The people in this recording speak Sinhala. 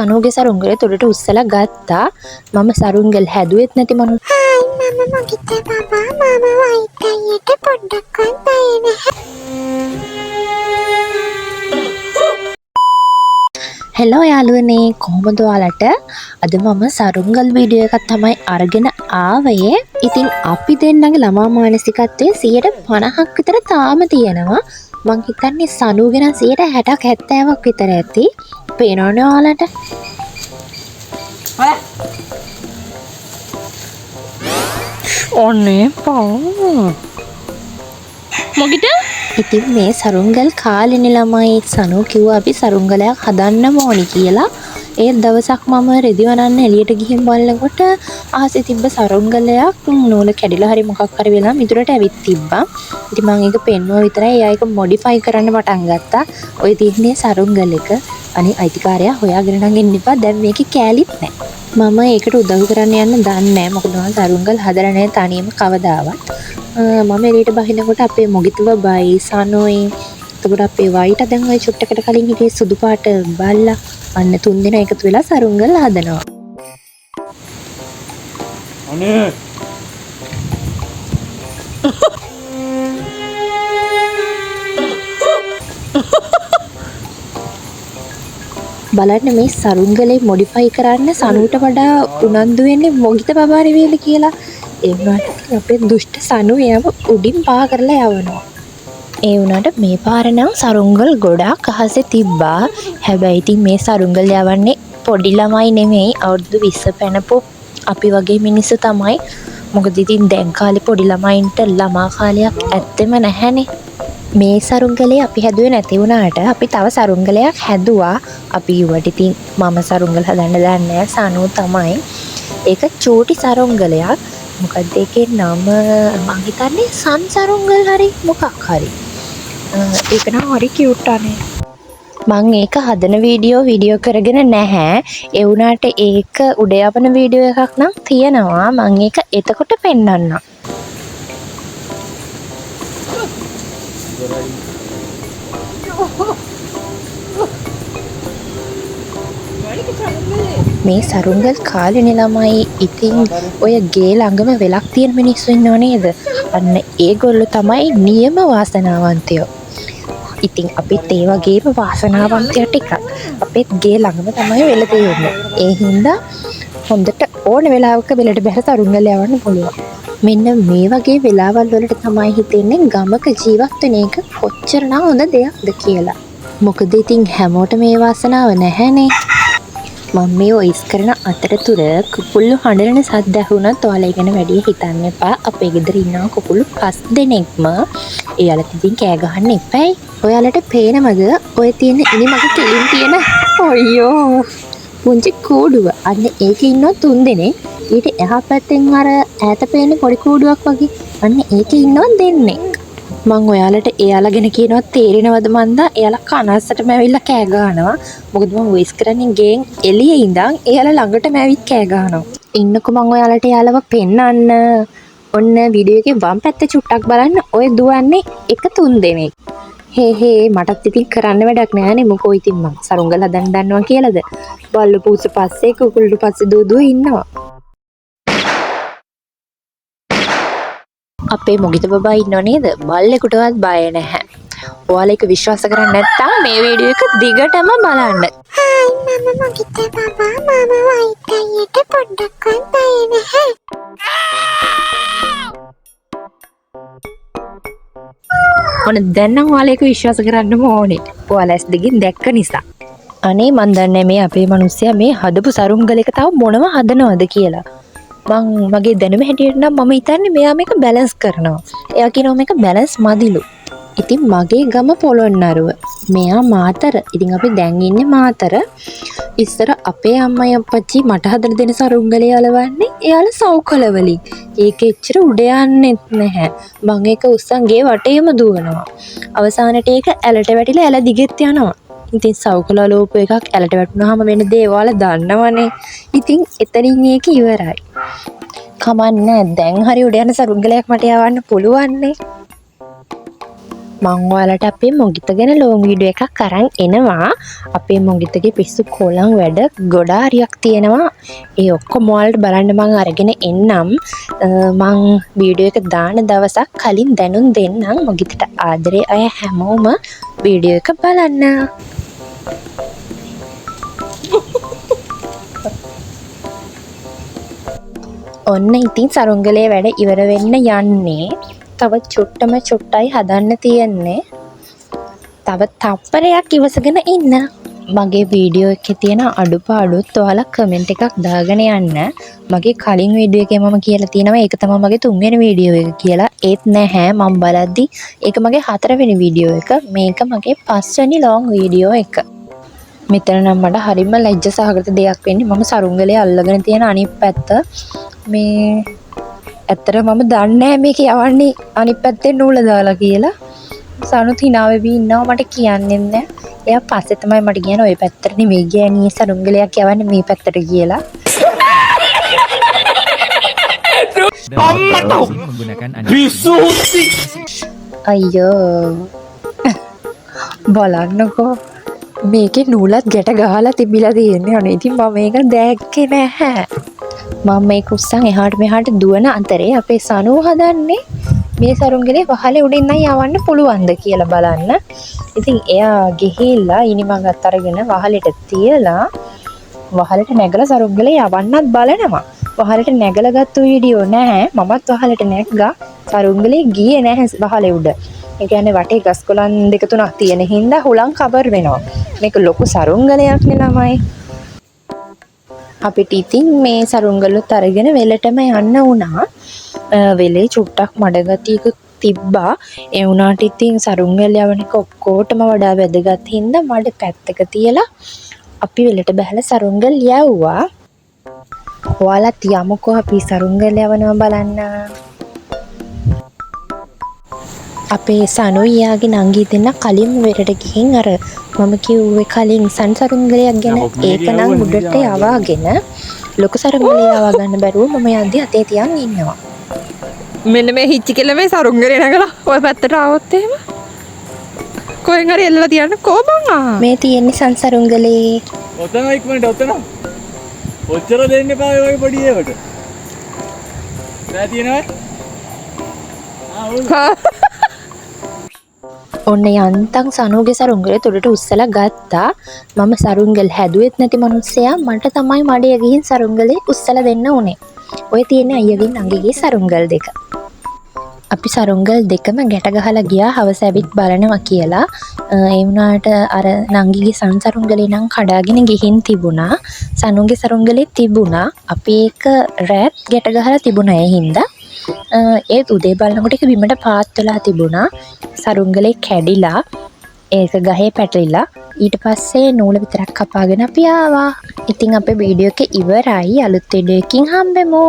සනුගේ සරුංගලේ තුඩට උස්සලා ගත්තා. මම සරුංගල් හැදුවෙත් නැති මනු. හායි, මම මොගිත බබා. මම වයිට් අයියට පොඩ්ඩක්වත් බය නැහැ. හෙලෝ යාළුවනේ, කොහොමද ඔයාලට? අද මම සරුංගල් වීඩියෝ එකක් තමයි අරගෙන ආවේ. ඉතින් අපි දෙන්නගේ ළමා මානසිකත්වයේ 50ක් විතර තාම තියෙනවා. මං හිතන්නේ සනුගේ නම් 60ක් 70ක් විතර ඇති. පේනවනේ ඔයාලට. අනේ පා මොගිට. ඉතින් මේ සරුංගල් කාලෙනේ ළමයි, සනු කිව්වා අපි සරුංගලයක් හදන්න ඕනි කියලා. ඒත් දවසක් මම රෙදි වනන්න එළියට ගිහින් බලනකොට අහසේ තිබ්බ සරුංගලයක් නූල කැඩිලා හරි මොකක් හරි වෙලා මිදුලට ඇවිත් තිබ්බා. ඉතින් මං ඒක පෙන්නුවා විතරයි. එයා ඒක මොඩිෆයි කරන්න පටන් ගත්තා. ඔය තියෙන්නේ සරුංගල එක. අනේ අයිතිකාරයා හොයාගෙන නම් එන්න එපා. දැන් මේකේ කෑලිත් නෑ. මම ඒකට උදව් කරන්න යන්න දන්නේ නෑ. මොකද මම සරුංගල් හදලා නෑ තනියම කවදාවත්. මම එළියට බහිනකොට අපේ මොගිත බබයි සනෝයි එතකොට අපේ වයිට දැන් ඔය චුට්ටකට කලින් හිටියේ සුදු පාට බල්ලා, අන්න තුන් දෙනා එකතු වෙලා සරුංගල් හදනවා. අනේ බලන්න මේ සරුංගලේ මොඩිෆයි කරන්න සනුට වඩා උනන්දු වෙන්නේ මොගිත බබා නෙවෙයිද කියලා. ඒ වුණාට ඉතින් අපේ දුෂ්ට සනු එයාව උඩින් පා කරලා යවනවා. ඒ වුණාට මේ පාර නම් සරුංගල් ගොඩාක් අහසේ තිබ්බා. හැබැයි ඉතින් මේ සරුංගල් යවන්නේ පොඩි ළමයි නෙමෙයි, අවුරුදු 20 පැනපු අපි වගේ මිනිස්සු තමයි. මොකද ඉතින් දැන් කාලේ පොඩි ළමයින්ට ළමා කාලයක් ඇත්තෙම නැහැනේ. මේ සරුංගලේ අපි හැදුවේ නැති වුණාට අපි තව සරුංගලයක් හැදුවා. අපි කිව්වට ඉතින් මම සරුංගල හදන්න දන්නේ නෑ, සනු තමයි. ඒක චූටි සරුංගලයක්. මොකද්ද ඒකේ නම? මං හිතන්නේ සන් සරුංගල් හරි මොකක් හරි. ඒක නම් හරි කියුට් අනේ. මං ඒක හදන වීඩියෝ කරගෙන නැහැ. ඒ වුණාට ඒක උඩ යවන වීඩියෝ එකක් නම් තියෙනවා. මං ඒක එතකොට පෙන්වන්නම්. මේ සරුංගල් කාලෙනේ ළමයි. ඉතින් ඔය ගේ ළඟම වෙලක් තියෙන මිනිස්සු ඉන්නව නේද? අන්න ඒගොල්ලෝ තමයි නියම වාසනාවන්තයෝ. ඉතින් අපිත් ඒ වගේම වාසනාවන්තයෝ ටිකක්. අපේත් ගේ ළඟම තමයි වෙල තියෙන්නේ. ඒ හින්දා හොඳට ඕන වෙලාවක වෙලට බැහැ සරුංගල් යවන්න පුළුවන්. මෙන්න මේ වගේ වෙලාවල් වලට තමයි හිතෙන්නේ ගමක ජීවත් වෙන එක කොච්චරනම් හොඳ දෙයක්ද කියලා. මොකද ඉතින් හැමෝටම මේ වාසනාව නැහැනේ. මම මේ වොයිස් කරන අතරතුර කුකුල්ලු හඬන සද්ද ඇහුණත් ඔයාලා ඒ ගැන වැඩිය හිතන්න එපා. අපේ ගෙදර ඉන්නවා කුකුල්ලු 5 දෙනෙක්ම. එයාලත් ඉතින් කෑ ගහන්න එපැයි. ඔයාලට පේනවද ඔය තියෙන ඉනි මගේ කෙලින් තියෙන අයියෝ පුංචි කූඩුව? අන්න ඒකේ ඉන්නවා 3 දෙනෙක්. ඊට එහා පැත්තෙන් අර ඈත පේන පොඩි කූඩුවක් වගේ. අන්න ඒකේ ඉන්නවා දෙන්නෙක්. මං ඔයාලට එයාලා ගැන කියනවා තේරෙනවද මන්දා? එයාලා කනස්සටම ඇවිල්ලා කෑ ගහනවා. මොකද මං වොයිස් කරන්නේ ගෙන් එළියේ ඉඳන් එයාලා ළඟටම ඇවිත් කෑ ගහනවා. ඉන්නකෝ මං ඔයාලට එයාලව පෙන්වන්න. ඔන්න වීඩියෝ එකේ වම් පැත්තේ චුට්ටක් බලන්න ඔය දුවන්නේ එක 3 දෙනෙක්. හේ හේ මටත් ඉතින් කරන්න වැඩක් නෑනේ. මොකෝ ඉතින් මං සරුංගල් හදන්න දන්නවා කියලාද? බල්ලු පූස පස්සේ කුකුල්ලු පස්සේ දුව දුව ඉන්නවා. අපේ මොගිත බබා ඉන්නව නේද? බල්ලෙකුටවත් බය නැහැ. ඔයාලා ඒක විශ්වාස කරන්නේ නැත්නම් මේ වීඩියෝ එක දිගටම බලන්න. හායි, මම මොගිත බබා. මම වයිට් අයියට පොඩ්ඩක්වත් බය නැහැ. ඔන්න දැන් නම් ඔයාලා ඒක විශ්වාස කරන්නම ඕනේ. ඔයාලා ඇස් දෙකෙන් දැක්ක නිසා. අනේ මන් දන්නේ මේ අපේ මිනිස්සයා මේ හදපු සරුංගල එක තව මොනව හදනවද කියලා. මං මගේ දැනුම හැටියට නම් මම හිතන්නේ මෙයා මේක බැලන්ස් කරනවා. එයා කියනවා මේක බැලන්ස් මදිලු. ඉතින් මගේ ගම පොළොන්නරුව. මෙයා මාතර. ඉතින් අපි දැන් ඉන්නේ මාතර. ඉස්සර අපේ අම්මයි අප්පච්චි මට හදලා දෙන සරුංගලේ අලවන්නේ එයාලා සව්කොළ වලින්. ඒක එච්චර උඩ යන්නෙත් නැහැ. මං ඒක උස්සන් ගේ වටේම දුවනවා. අවසානට ඒක ඇලට වැටිලා ඇල දිගෙත් යනවා. ඉතින් සව්කොළ අලවපු එකක් ඇලට වැටුනහම වෙන දේ ඔයාලා දන්නවනේ. ඉතින් එතනින් ඒක ඉවරයි. කමක් නෑ, දැන් හරි උඩ යන සරුංගලයක් මට යවන්න පුළුවන්නේ. මං ඔයාලට අපේ මොගිත ගැන ලොං වීඩියෝ එකක් අරන් එනවා. අපේ මොගිතගේ පිස්සු කොලන් වැඩ ගොඩාරියක් තියෙනවා. ඒ ඔක්කොම ඔයාලට බලන්න මං අරගෙන එන්නම්. මං වීඩියෝ එක දාන දවසක් කලින් දැනුම් දෙන්නම්. මොගිතට ආදරේ අය හැමෝම වීඩියෝ එක බලන්න. ඔන්න ඉතින් සරුංගලේ වැඩ ඉවර වෙන්න යන්නේ. තව චුට්ටම චුට්ටයි හදන්න තියෙන්නේ. තව තප්පරයක් ඉවසගෙන ඉන්න. මගේ වීඩියෝ එකේ තියෙන අඩුපාඩුත් ඔයාලා කමෙන්ට් එකක් දාගෙන යන්න. මගේ කලින් වීඩියෝ එකේ මම කියලා තියෙනවා ඒක තමයි මගේ තුන්වෙනි වීඩියෝ එක කියලා. ඒත් නැහැ, මම බලද්දි ඒක මගේ හතරවෙනි වීඩියෝ එක. මේක මගේ පස්වෙනි ලොං වීඩියෝ එක. මෙතන නම් මට හරිම ලැජ්ජ සහගත දෙයක් වෙන්නේ. මම සරුංගලේ අල්ලගෙන තියෙන අනිත් පැත්ත මේ ඇත්තට මම දන්නේ නැහැ මේක යවන්නේ අනිත් පැත්තෙන් නූල දාලා කියලා. සනුත් hina වෙවි ඉන්නවා, මට කියන්නෙත් නෑ. එයා පස්සේ තමයි මට කියන්නේ ඔය පැත්තට නෙමෙයි ගෑණියේ සරුංගලයක් යවන්නේ මේ පැත්තට කියලා. අයියෝ බලන්නකෝ මේකේ නූලත් ගැට ගහලා තිබිලා තියෙන්නේ. අනේ ඉතින් මම මේක දැක්කේ නැහැ. මම මේක උස්සන් එහාට මෙහාට දුවන අතරේ අපේ සනුව හදන්නේ මේ සරුංගලේ වහලේ උඩින් නම් යවන්න පුළුවන්ද කියලා බලන්න. ඉතින් එයා ගිහිල්ලා ඉනිමගත් අරගෙන වහලෙට තියලා වහලට නැගලා සරුංගලේ යවන්නත් බලනවා. වහලට නැගලා ගත්ත වීඩියෝ නෑ. මමත් වහලට නැග්ගා. සරුංගලේ ගියේ නැහැ වහලේ උඩ. ඒ කියන්නේ වටේ ගස් කොළන් දෙක තුනක් තියෙන හින්දා හුලං කවර් වෙනවා. මේක ලොකු සරුංගලයක් නේ ළමයි. අපිට ඉතින් මේ සරුංගලුත් අරගෙන වෙලටම යන්න වුණා. වෙලේ චුට්ටක් මඩ ගතියක තිබ්බා. ඒ වුණාට ඉතින් සරුංගල් යවන එක ඔක්කොටම වඩා වැදගත් හින්දා මඩ පැත්තක තියලා අපි වෙලට බහලා සරුංගල් යවුවා. ඔයාලත් යමුකෝ අපි සරුංගල් යවනවා බලන්න. අපේ සනුයියාගේ නංගි දෙන්න කලින්ම වෙලට ගිහින් අර මම කිව්වේ කලින් සන් සරුංගලයක් ගැන, ඒක නම් උඩට යවාගෙන ලොකු සරුංගලය යවා ගන්න බැරුව මම යද්දි අතේ තියන් ඉන්නවා. මෙන්න මේ හිච්චි කෙල්ල මේ සරුංගලේ නගලා ඔය පැත්තට ආවොත් එහෙම කොහෙන් හරි එල්ලලා තියන්න කෝ බං. ආ මේ තියෙන්නේ සන් සරුංගලේ. ඔතන ඉක්මනට ඔතන. ඔච්චර දෙන්න එපා ඔය වගේ පොඩි ඒවට. නෑ තියෙනවද? ආ ඔව්. ඔන්න යන්තම් සනුගේ සරුංගලේ තුඩට උස්සලා ගත්තා. මම සරුංගල් හැදුවෙත් නැති මනුස්සයා මට තමයි මඩේ ගිහින් සරුංගලේ උස්සලා දෙන්න උනේ. ඔය තියෙන අයියගෙන් නංගිගේ සරුංගල් දෙක. අපි සරුංගල් දෙකම ගැට ගහලා ගියා හවස ඇවිත් බලනවා කියලා. ඒ වුණාට අර නංගිගේ සන් සරුංගලේ නම් කඩාගෙන ගිහින් තිබුණා. සනුගේ සරුංගලේ තිබුණා. අපි ඒක රෑත් ගැට ගහලා තිබුණා ඒ හින්දා. ඒත් උදේ බලනකොට ඒක බිමට පාත් වෙලා තිබුණා. සරුංගලේ කැඩිලා ඒක ගහේ පැටලිලා. ඊට පස්සේ නූල විතරක් කපාගෙන අපි ආවා. ඉතින් අපේ වීඩියෝ එක ඉවරයි. අලුත් වීඩියෝ එකකින් හම්බෙමු.